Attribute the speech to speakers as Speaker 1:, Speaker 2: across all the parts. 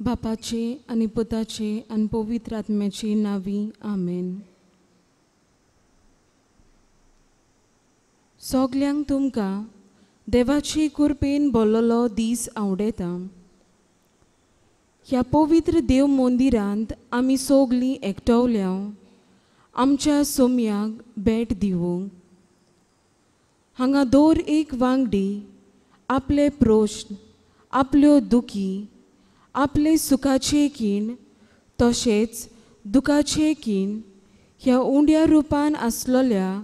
Speaker 1: बापाचे आनी पुताचे आनी पवित्र आत्म्याचे नांवी आमेन. सगल्यांक तुमकां देवाचे कृपेन भरलेलो दीस आवडटा. ह्या पवित्र देव मंदिरांत आमी सगलीं एकटवल्या आमच्या सोम्याक भेट दिवंक. हांगा दर एक वांगडी आपले प्रश्न, आपल्यो दुखी, आपले सुखाचे खीण तशेंच दुखाचे खीण ह्या उंड्या रुपान आसलेल्या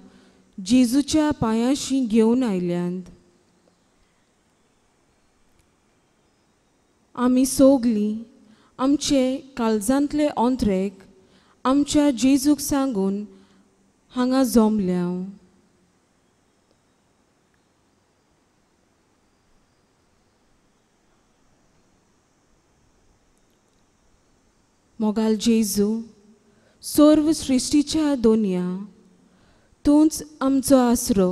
Speaker 1: जेजूच्या पांयांशी घेवन आयल्यांत. आमी सगलीं आमचे काळजांतले ओंत्रेक आमच्या जेजूक सांगून हांगा जमल्या. मोगाल जेजू, सर्व सृश्टीच्या दोनया तूंच आमचो आसरो,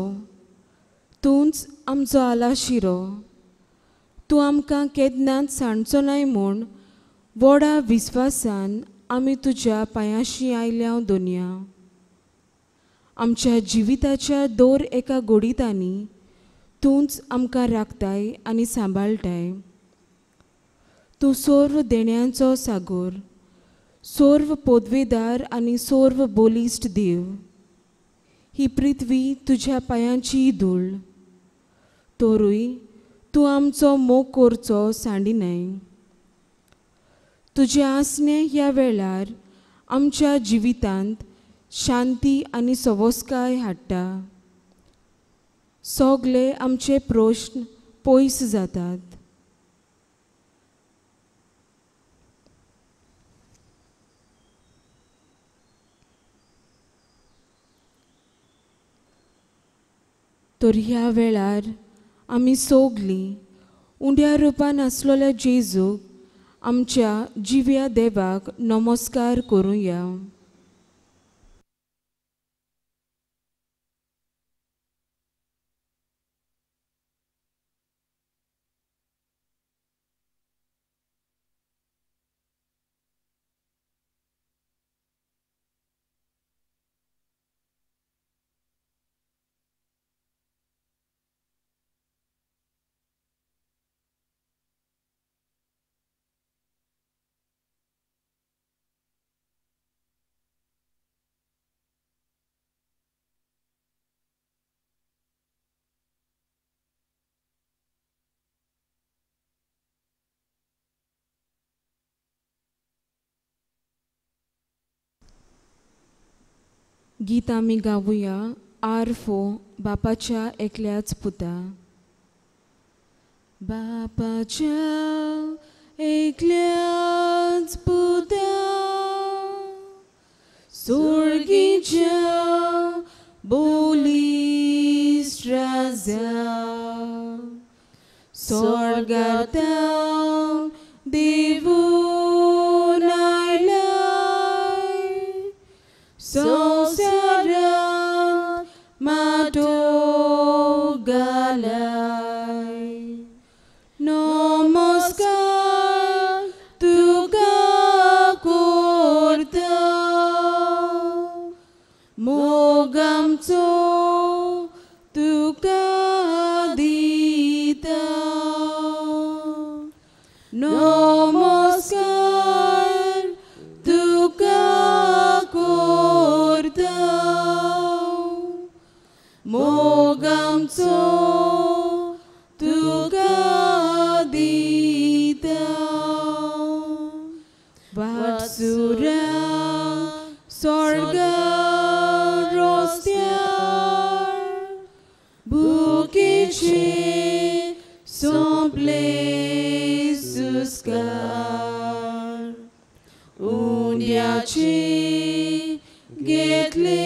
Speaker 1: तूंच आमचो आलाशिरो. तूं आमकां केन्नाच सांडचो नाय म्हूण व्हडा विस्वासान आमी तुज्या पांयांशी आयल्या दोनया. आमच्या जिविताच्या दर एका गोडितांनी तूंच आमकां राखताय आनी सांबाळटाय. तूं सर्व देण्यांचो सागोर, सर्व पदवेदार आनी सर्व बलिश्ट देव. ही पृथ्वी तुज्या पांयांची धूळ, तरूय तूं आमचो मोग करचो सांडिनाय. तुजें आसणें ह्या वेळार आमच्या जिवितांत शांती आनी सवस्काय हाडटा. सगले आमचे प्रश्न पयस जातात. तर ह्या वेळार आमी सगलीं उंड्या रुपान आसलेल्या जेजूक आमच्या जिव्या देवाक नमस्कार करुया. गीत आमी गावया आरफो बापाच्या एकल्याच पुता. बापाच्या एकल्याच पुता, सुर्गीच्या बोलीस राजा, स्वर्गांतल्यान देवून आयलाय, संवसारांत माटो घालाय. नमस्कार तुका करता, मोग आमचो तुका दिता. नमस्कार तुका करता, मोग आमचो तुका दिता. वाटसुरां स्वर्गा रस्त्यार भुकेचे सोंपले सुस्कार, उंड्याचे घेतले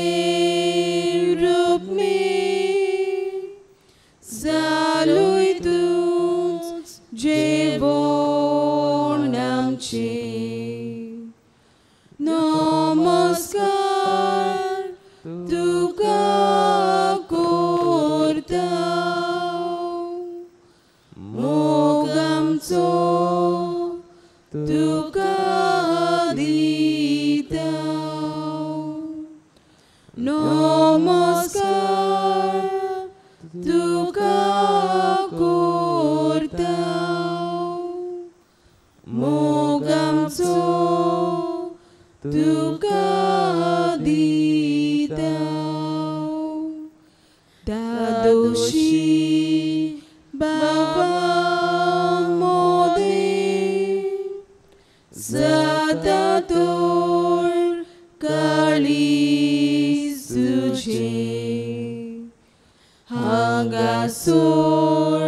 Speaker 1: रूप जालूय तूंच जेवण आमचें. नमस्कार तुका करता, मोग आमचो तुका दिता नमस्कार तुका करता मोगांचो तुका दिता दादोशी बाबा मोदे जाता तोर काळीज तुजें हांगासर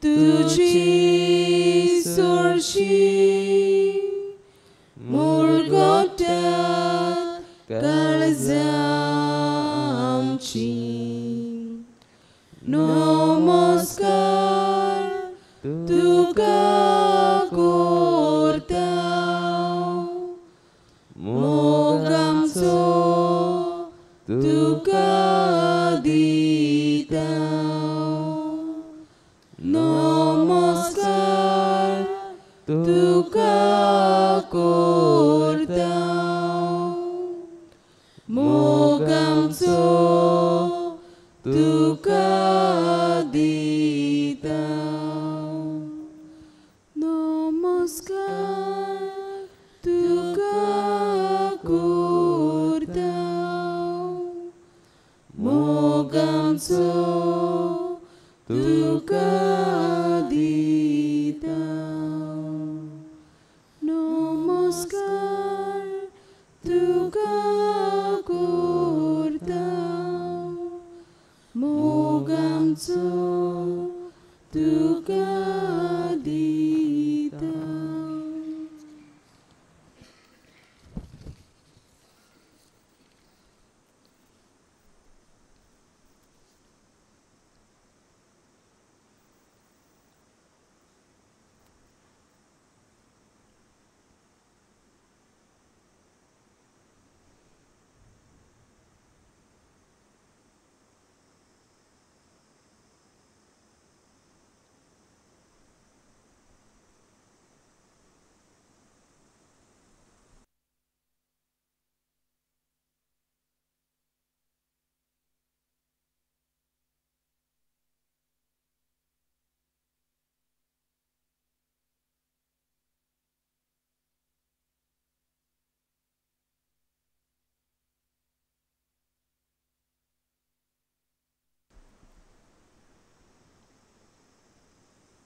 Speaker 1: तुजी सोरशी मुरगोट्यात काळजां आमची नमस्कार तुका करता मोगांचो तुका दिता नमस्कार तुका करता मोगांचो तुका दिता नमस्कार तुका करता मोगांचो तुका दिता नमस्कार तुका करता मोगांचो तुका दिता.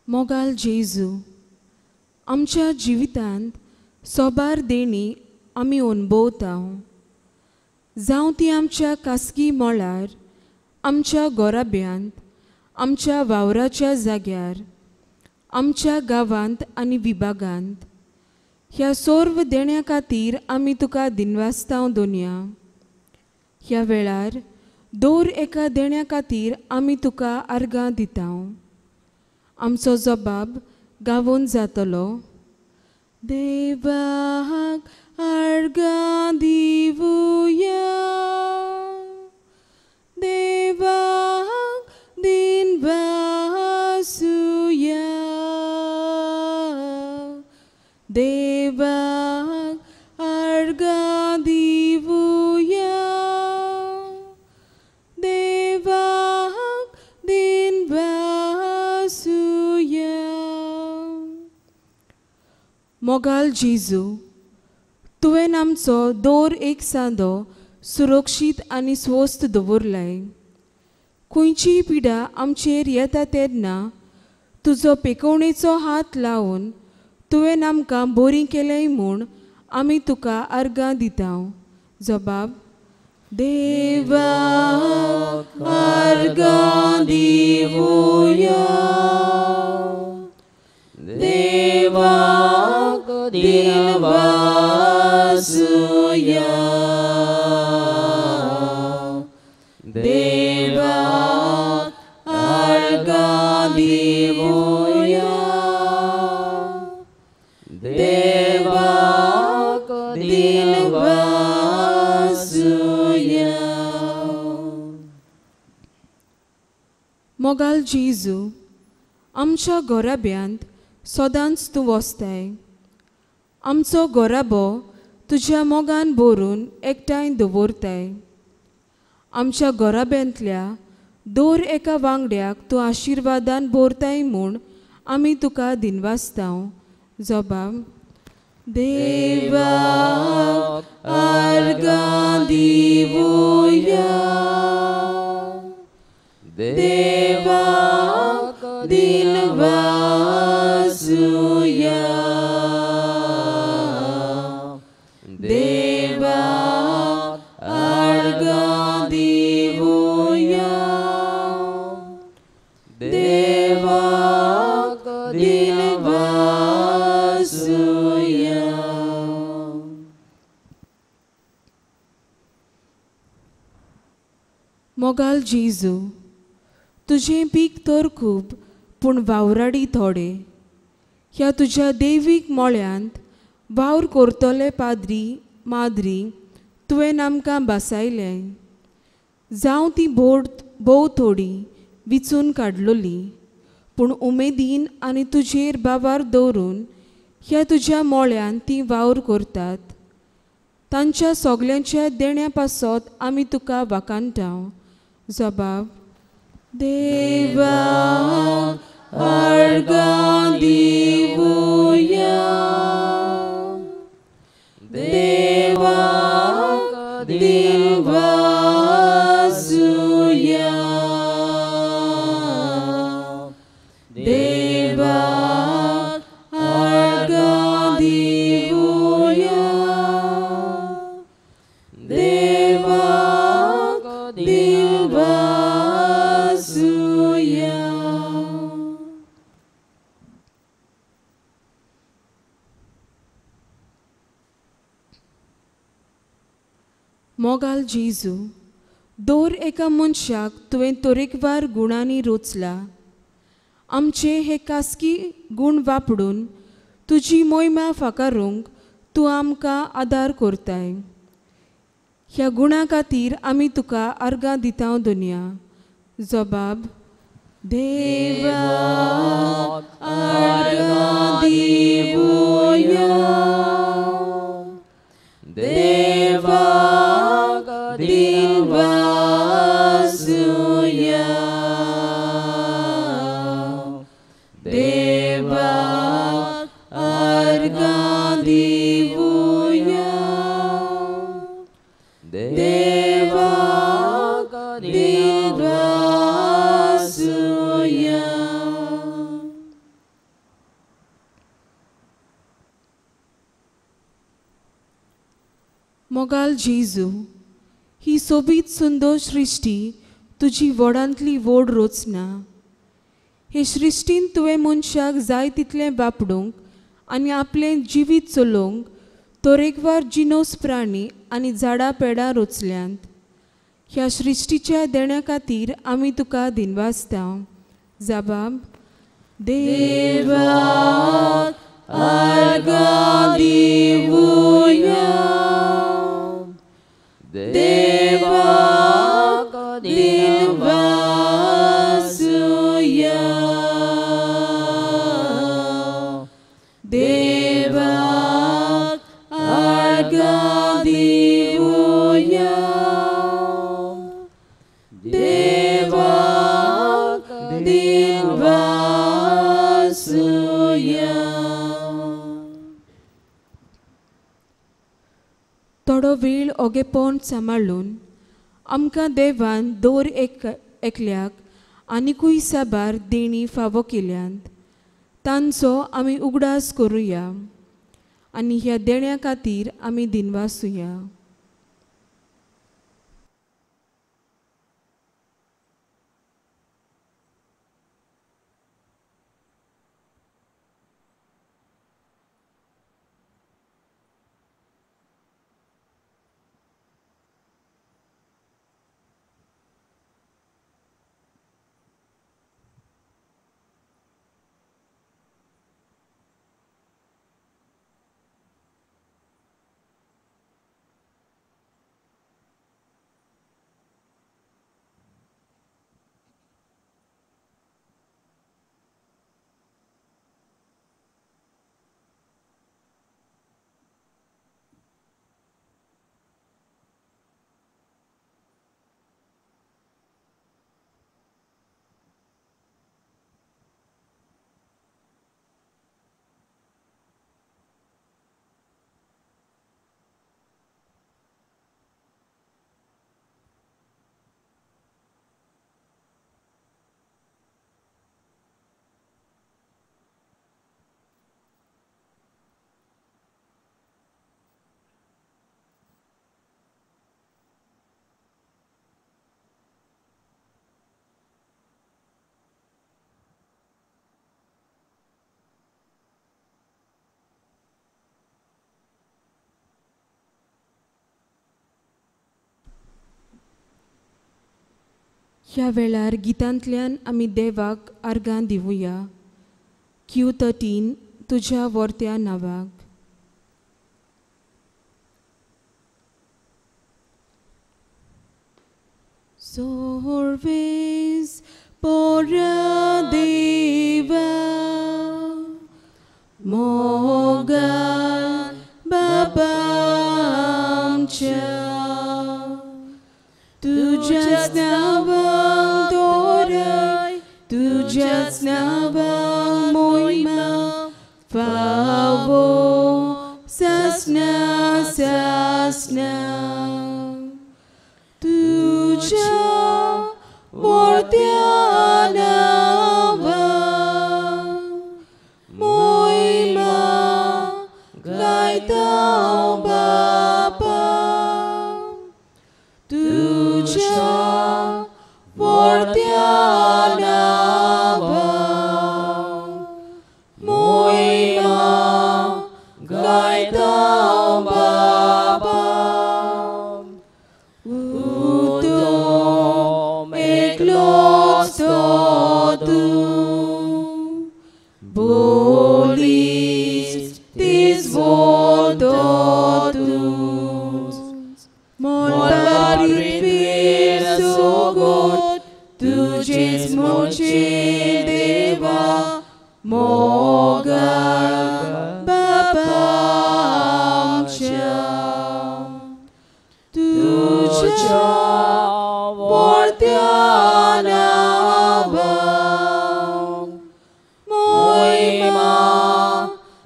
Speaker 1: मोगाल जेजू, आमच्या जिवितांत सोबार देणी आमी अणभवता, जावं ती आमच्या खासगी मळार, आमच्या गोराब्यांत, आमच्या वावराच्या जाग्यार, आमच्या गांवांत आनी विभागांत. ह्या सर्व देण्या खातीर आमी तुका दिनवासताव दोनया. ह्या वेळार दर एका देण्या खातीर आमी तुका आर्गां दिता. आमचो जबाब गावोन जातलो. देवाक आर्गां दिवया, देवाक दिनवासुया, देवाक आर्गां दिवया, देवाक दिनवासुया. मोगाल जेजू, तुवें आमचो दर एक सांदो सुरक्षीत आनी स्वस्थ दवरलाय. खंयचीय पिडा आमचेर येता तेन्ना तुजो पेकोवणेचो हात लावन तुवें आमकां बरी केलें म्हूण आमी तुका आर्गां दिता. जबाब देवाक आर्गां दिवया, देवाक दिनवासुया, देवाक आर्गां दिवया, देवाक दिनवासुया. मोगाल जेजू, आमच्या गोराब्यांत सदांच तूं वसताय. आमचो गोराबो तुज्या मोगान भरून एकठांय दवरताय. आमच्या गोराब्यांतल्या दर एका वांगड्याक तूं आशिर्वादान भरताय म्हूण आमी तुका दिनवासताव. जबाब देवाक आर्गां दिवया, देवाक दिनवासुया, देवाक आर्गां दिवया, देवाक दिनवासुया. मोगाल जेजू, तुजें पीक तर खूब पूण वावराडी थोडे. ह्या तुज्या देवीक मोळ्यांत वावर करतले पाद्री माद्री तुवें आमकां बसायलें. जावं ती भोव थोडी विचून काडलोली पूण उमेदीन आनी तुजेर बाबार दवरून ह्या तुज्या मोळ्यांत ती वावर करतात. तांच्या सगल्यांच्या देण्या पासत आमी तुका वाखाणटाव. जबाब देवाक आर्गां दिवया, देवाक दिनवासुया, देवाक आर्गां दिवया, देवाक दिनवासुया. मोगाल जेजू, दर एका मनशाक तुवें तरेकवार गुणांनी रोचला. आमचे हे खासगी गूण वापरून तुजी मोहिमा फाकारूंक तूं आमकां आदार करताय. ह्या गुणा खातीर आमी तुका आर्गां दिताव दोनया. जबाब देवाक आर्गां दिवया, देवाक दिनवासुया, देवाक आर्गां दिवया, देवाक दिनवासुया. मोगाल जेजू, ही सोबीत सुंदर सृश्टी तुजी व्हडांतली व्हड रचना. हे सृश्टीन तुवें मनशाक जाय तितलें वापरूंक आनी आपलें जिवीत चलोवंक तरेकवार जिनोस प्राणी आनी झाडां पेडां रचल्यांत. ह्या सृश्टीच्या देण्या खातीर आमी तुका दिनवासता. जबाब देवाक आर्गां दिवया, देवाक दिनवासुया, देवाक आर्गां दिवया, देवाक दिनवासुया. थोडो वेळ ओगेपण सांबाळून आमकां देवान दर एकल्याक आनिकूय साबार देणी फावो केल्यांत तांचो आमी उगडास करुया आनी ह्या देण्या खातीर आमी दिनवासुया. ह्या वेळार गितांतल्यान आमी देवाक आर्गां दिवया. Q13 तुज्या वर्त्या नांवाक. सोर्वेस पोरा देवा मोगाल बाबा आमच्या तुझ्याच नांवाक दोराय तुझ्याच नांवाक मोहिमा फावो सासना सासना तुझ्या वर्त्या नांवाक मोहिमा गायता बापा तुझ्या वर्त्या नांवाक मोहिमा गायता बापा उदोम एकलोच तो तूं बोलीस तीच बोलतो तूं मोलबा पृथ्वीर सोगोत तुजेच मोचे देवा मोगाळ बाबा आमच्या तुझ्या वर्त्या नांवाक मोहिमा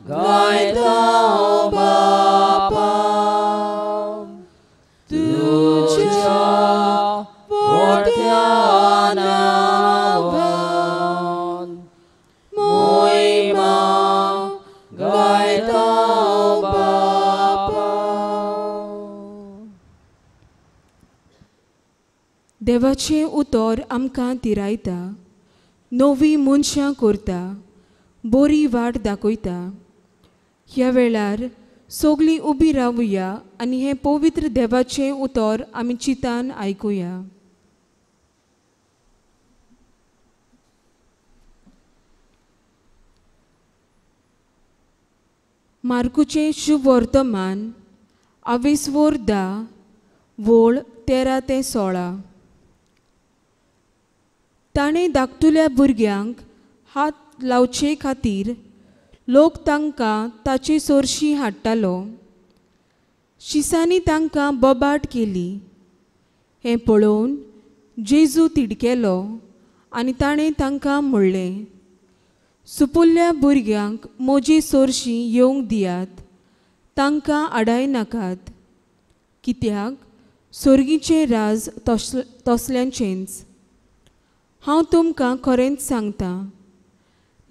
Speaker 1: गायता बापा तुझ्या वर्त्या नांवाक मोहिमा गायता बापा. देवाचें उतर आमकां तिरायता, नवी मनशां करता, बरी वाट दाखयता. ह्या वेळार सगळीं उबी रावया आनी हें पवित्र देवाचें उतर आमी चिंतान आयकुया. मार्कुचें शुभ वर्तमान आवेसवोर 10 वोळ 13 ते 16. ताणें धाकटुल्या भुरग्यांक हात लावचे खातीर लोक तांकां ताचे सोरशी हाडटालो. शिसांनी तांकां बोबाट केली. हें पळोवन जेजू तिडकेलो आनी ताणें तांकां म्हणलें, सुपुल्ल्या भुरग्यांक म्हजी सोरशी येवंक दियात, तांकां आडाय नाकात, कित्याक सोर्गीचें राज तसल्यांचेंच. हांव तुमकां खरेंच सांगता,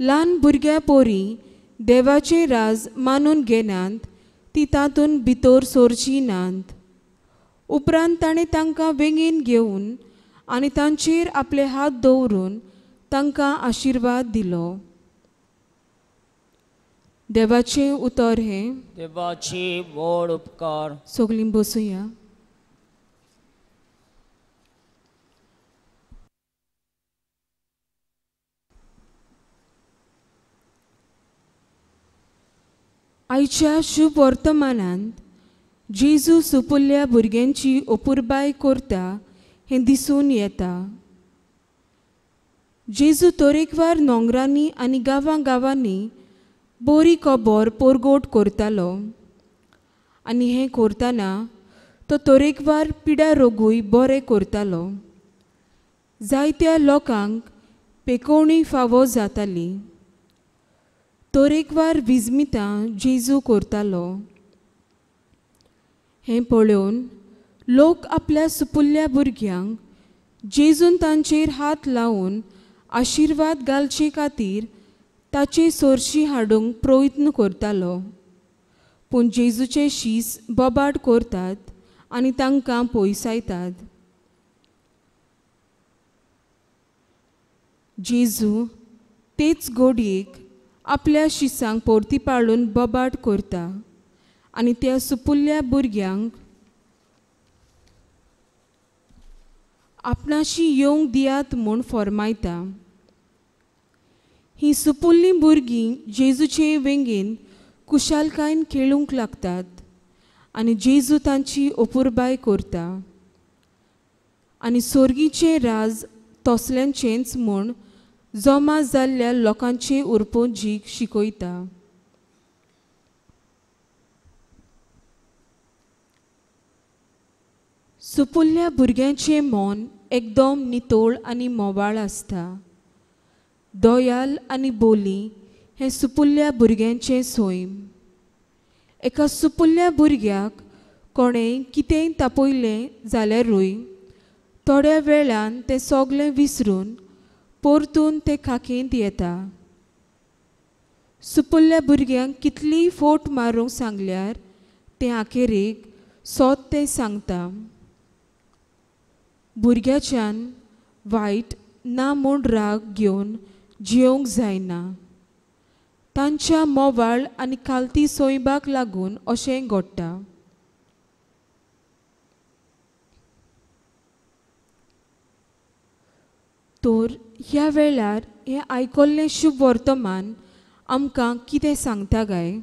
Speaker 1: ल्हान भुरग्यां पोरी देवाचें राज मानून घेनात ती तातूंत भितर सोरची नात. उपरांत ताणें तांकां वेंगेन घेवन आनी तांचेर आपले हात दवरून तांकां आशिर्वाद दिलो. देवाचें उतर हें.
Speaker 2: देवाची व्हड उपकार.
Speaker 1: सगळीं बसुया. आयच्या शुभ वर्तमानांत जेजू सुपुल्ल्या भुरग्यांची अपुरबाय करता हें दिसून येता. जेजू तरेकवार नोंगरांनी आनी गांवां गांवांनी बरी खबर पोरगोट करतालो आनी हें करतना तो तरेकवार पिडा रोगूय बरे करतालो. जायत्या लोकांक पेकोवणी फावो जाताली. तरेकवार विजमितां जेजू करतालो. हें पळोवन लोक आपल्या सुपुल्ल्या भुरग्यांक जेजून तांचेर हात लावन आशिर्वाद घालचे खातीर ताचे सोरशी हाडूंक प्रयत्न करतालो. पूण जेजूचे शीस बोबाट करतात आनी तांकां पयसायतात. जेजू तेच गोडयेक आपल्या शिसांक परती पाळून बोबाट करता आनी त्या सुपुल्ल्या भुरग्यांक आपणाशी येवंक दियात म्हूण फॉर्मायता. ही सुपुल्लीं भुरगीं जेजूचे वेंगेन कुशालकायेन खेळूंक लागतात आनी जेजू तांची अपुरबाय करता आनी सोर्गीचें राज तसल्यांचेंच म्हूण जमा जाल्ल्या लोकांचे उरपोजीक शिकयता. सुपुल्ल्या भुरग्यांचें मन एकदम नितळ आनी मोवाळ आसता. दयाल आनी बोली हें सुपुल्ल्या भुरग्यांचें सैम. एका सुपुल्ल्या भुरग्याक कोणेंय कितेंय तापयलें जाल्यारूय थोड्या वेळान तें सगळें विसरून परतून तें खाकेंत येता. सुपुल्ल्या भुरग्यांक कितलीय फोट मारूंक सांगल्यार तें आखेरेक सोत तें सांगता. भुरग्याच्यान वायट ना म्हूण राग घेवन जियोंक जायना. तांच्या मोवाळ आनी खालती सोयबाक लागून अशें घडटा. तर ह्या वेळार हें आयकल्लें शुभ वर्तमान आमकां कितें सांगता काय?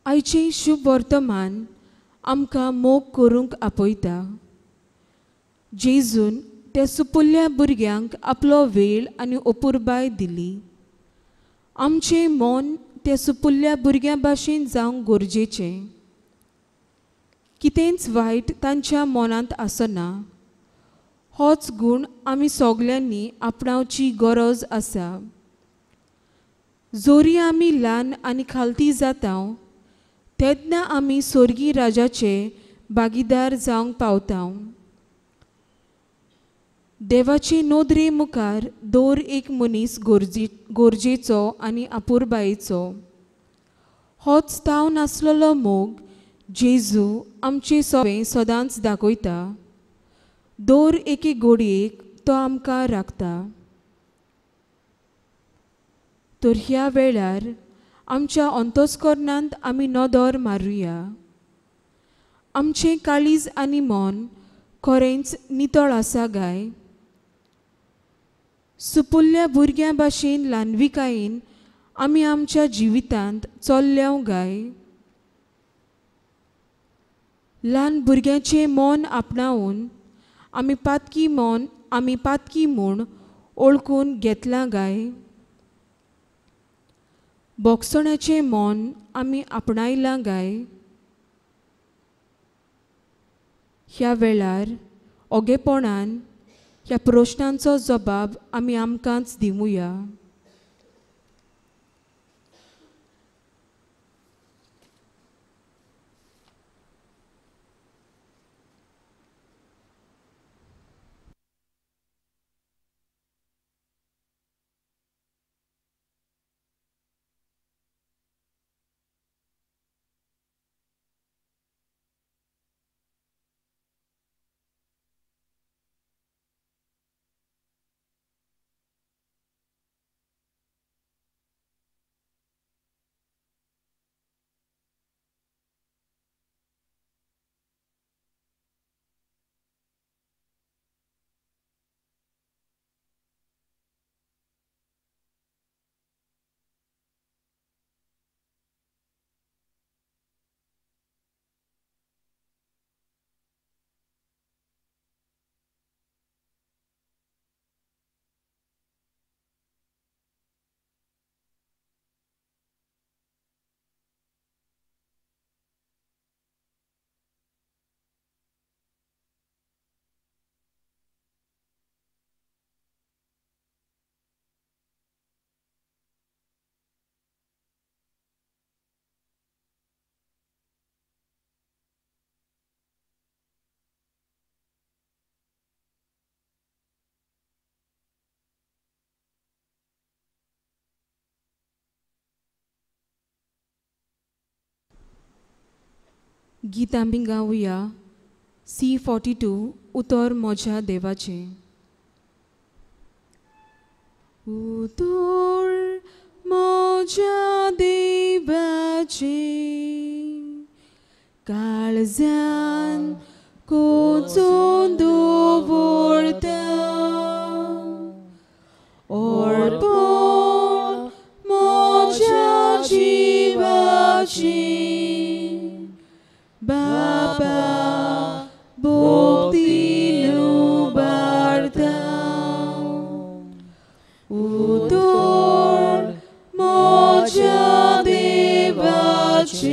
Speaker 1: आयचें शुभ वर्तमान आमकां मोग करूंक आपयता. जेजून त्या सुपुल्ल्या भुरग्यांक आपलो वेळ आनी अपुरबाय दिली. आमचें मन त्या सुपुल्ल्या भुरग्यां भाशेन जावंक गरजेचें. कितेंच वायट तांच्या मनांत आसना. होच गूण आमी सगल्यांनी आपणावची गरज आसा. जोरी आमी ल्हान आनी खालती जाता तेन्ना आमी स्वर्गीय राजाचे भागीदार जावंक पावता. देवाचे नदरे मुखार दर एक मनीस गरजेचो आनी अपुरबायेचो. होच ताव नासलेलो मोग जेजू आमचे सोबें सदांच दाखयता. दर एके घडयेक तो आमकां राखता. तर ह्या वेळार आमच्या अंतस्करणांत आमी नदर मारुया. आमचें काळीज आनी मन खरेंच नितळ आसा काय? सुपुल्ल्या भुरग्यां भाशेन ल्हानविकायेन आमी आमच्या जिवितांत चल्ल्या काय? ल्हान भुरग्यांचें मन आपणावन आमी पातकी म्हूण ओळखून घेतलां काय? बोगसण्याचें मन आमी आपणायलां काय? ह्या वेळार ओगेपणान ह्या प्रश्नांचो जबाब आमी आमकांच दिवया. गीत आमी गावया. C42 उतर म्हज्या देवाचें. उतर म्हज्या देवाचें काळजान कोचून दवरता अर्पण म्हज्या जिवाचें बाबा भक्तीन उबारता. उतर म्हज्या देवाचें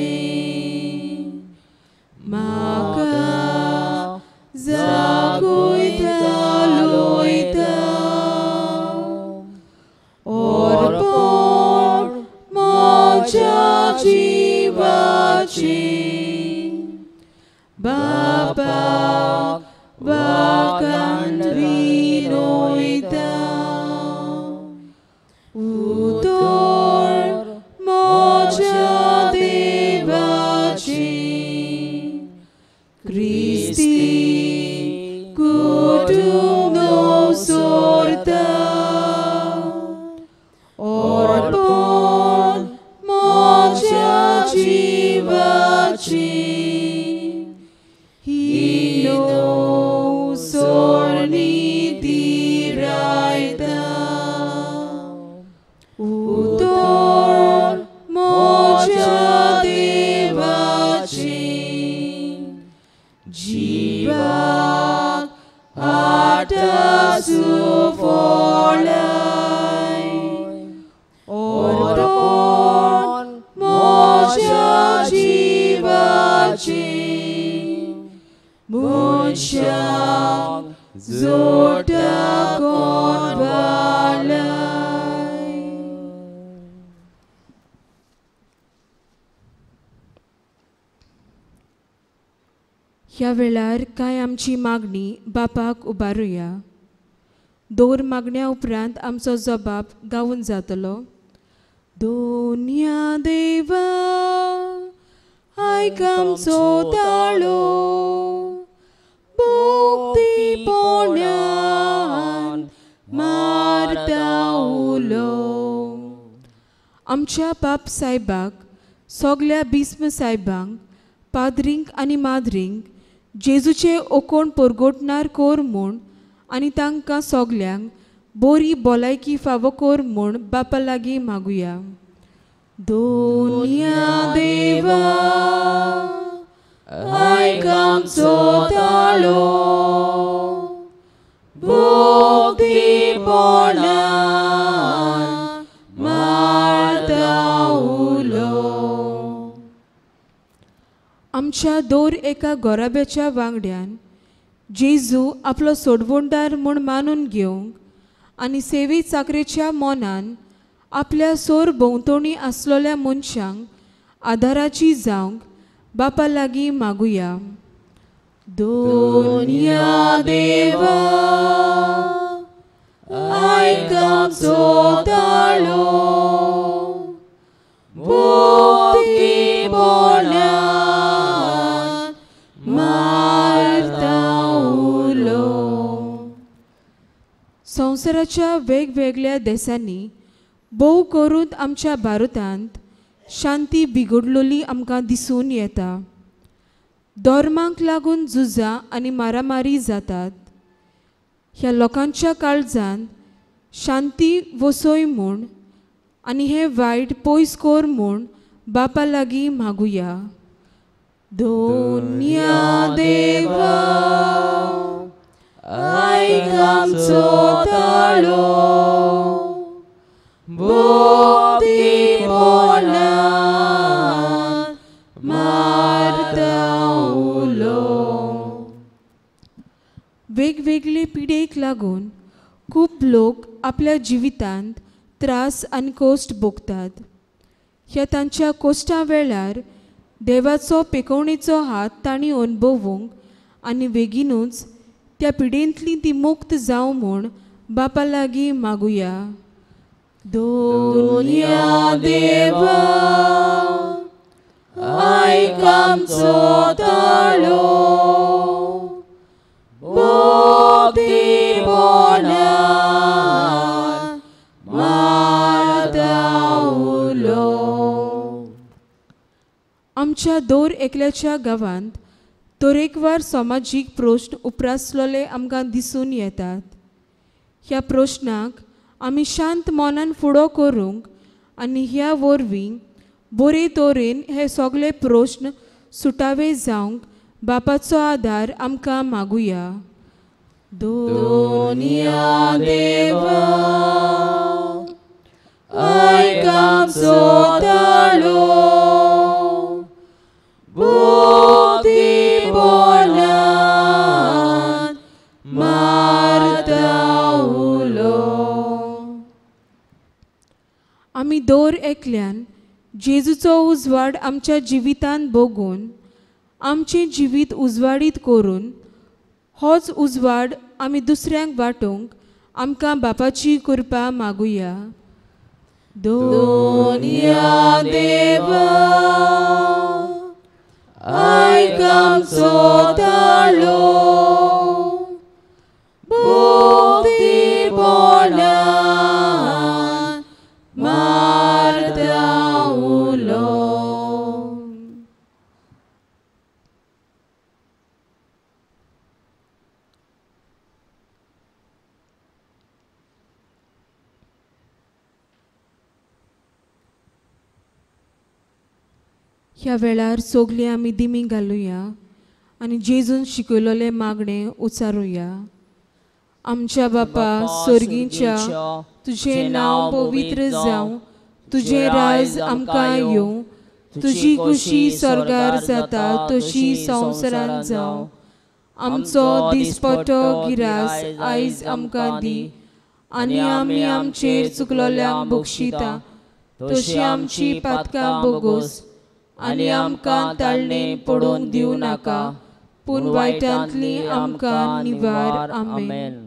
Speaker 1: म्हाका जागयता लोयता अर्पण म्हज्या जिवाचें बाबा वाकान विनयता. उतर म्हज्या देवाचें क्रिस्ती कुटुंब सोरता अर्पण म्हज्या जिवाचें ही न्हव सोरणी दिरायता. उतर म्हज्या देवाचें जिवाक आटा सुफळाय अर्पण म्हज्या जिवाचें मनशाक जोडटा कोण वालाय. ह्या वेळार कांय आमची मागणी बापाक उबारुया. दोन मागण्या उपरांत आमचो जबाब गावून जातलो. दोनया देवा आयक आमचो ताळो भक्तीपणान मारता उलो. आमच्या बाप सायबाक सगल्या भीस्म सायबांक पाद्रींक आनी माद्रींक जेजूचे ओकोण परगोटणार कोर म्हूण आनी तांकां सगल्यांक बोरी भलायकी फावो कोर म्हूण बापा लागीं मागुया. दोनया देवा आयक आमचो ताळो भक्तीपणान मारता उलो. आमच्या दर एका गोराब्याच्या वांगड्यान जेजू आपलो सोडवणदार म्हूण मानून घेवंक आनी सेवे चाकरेच्या मनान आपल्या सोर भोंवतणी आसलेल्या मनशांक आदाराची जावंक बापा लागीं मागुया. दोनया देवा आयक आमचो ताळो भक्तीपणान मारता उलो. संवसाराच्या वेगवेगळ्या देशांनी भोव करून आमच्या भारतांत शांती बिगडलोली आमकां दिसून येता. धर्मांक लागून झुजां आनी मारामारी जातात. ह्या लोकांच्या काळजांत शांती वसय म्हूण आनी हें वायट पयस कर म्हूण बापा लागीं मागुया. दोनया देवा आयक आमचो ताळो भक्तीपणान मारता उलो. वेगवेगळे पिडेक लागून खूब लोक आपल्या जिवितांत त्रास आनी कोश्ट भोगतात. ह्या तांच्या कोश्टा वेळार देवाचो पेकोवणेचो हात तांणी अणभवूंक आनी बेगीनूच त्या पिडेंतली ती मुक्त जावं म्हूण बापा लागीं मागुया. दोनया देवा आयक आमचो ताळो आमच्या दर एकल्याच्या गांवांत तरेकवार समाजीक प्रश्न उप्रासलेले आमकां दिसून येतात. ह्या प्रश्नाक आमी शांत मनान फुडो करूंक आनी ह्या वरवीं बरे तरेन हे सगळे प्रश्न सुटावे जावंक बापाचो आदार आमकां मागुया. दोनिया देवा आयक आमचो ताळो, बुद्धी बोलान मारता उलो. आमी दर एकल्यान जेजूचो उजवाड आमच्या जिवितांत बघून आमचें जिवीत उजवाडीत करून होच उजवाड आमी दुसऱ्यांक वांटूंक आमकां बापाची कृपा मागुया. दोनिया देवा आयक आमचो ताळो, बुद्धी बोलान मारता उलो. ह्या वेळार सगळीं आमी दिमी घालुया आनी जेजून शिकयलेलें मागणें उचारुया. आमच्या बापा सर्गीच्या, तुजें नांव पवित्र जावं, तुजें राज आमकां येवं, तुजी खुशी स्वर्गार जाता तशी संवसारांत जावं. आमचो दिसपटो गिरास आयज आमकां दी आनी आमी आमचेर चुकलोल्यांक बक्षिता तशी आमची पातकां बोगोस आनी आमकां ताळणेन पडूंक दिवं नाका, पूण वायटांतली आमकां निवार. आमेन.